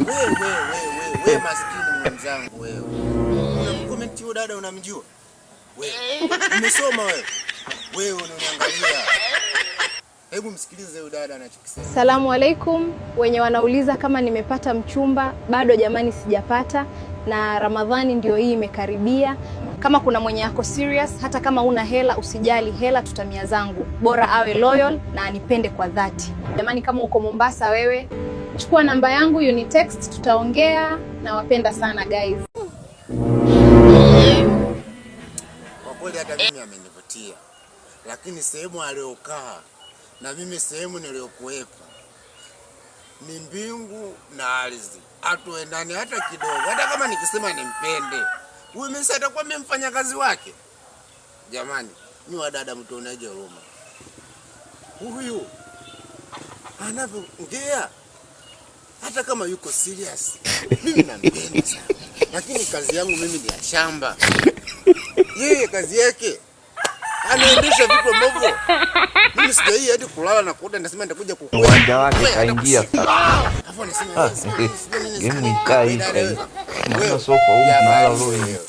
Wewe wewe wewe maskini mwenzangu wewe. Unamcomment huyo dada, unamjua? Wewe. Umesoma wewe? Wewe unaniangalia. Hebu msikilize huyu dada anachokisema. Salamu alaikum. Wenye wanauliza kama nimepata mchumba, bado jamani, sijapata, na Ramadhani ndio hii imekaribia. Kama kuna mwenye ako serious, hata kama una hela usijali, hela tutamia zangu, bora awe loyal na anipende kwa dhati. Jamani, kama uko Mombasa wewe, chukua namba yangu unitext, tutaongea. Nawapenda sana guys. Kwa kweli hata mimi amenivutia, lakini sehemu aliyokaa na mimi sehemu niliyokuwepo ni mbingu na ardhi, hatuendani hata kidogo. Hata kama nikisema nimpende huyu, mimi sasa atakuwa mimi mfanyakazi wake. Jamani, ni wadada, mtuoneje huruma? Huyu anavyoongea, hata kama yuko serious, mimi nampenda sana, lakini kazi yangu mimi ni ya shamba, yeye kazi yake anaendesha vitu ambavyo mimi sijawahi hadi kulala na kuota, nasema nitakuja kukwea Uwanja wake kaingia. Alafu anasema Game ni kai. Wewe, Maana sio kwa huyu ya mahala bali leo. wewe.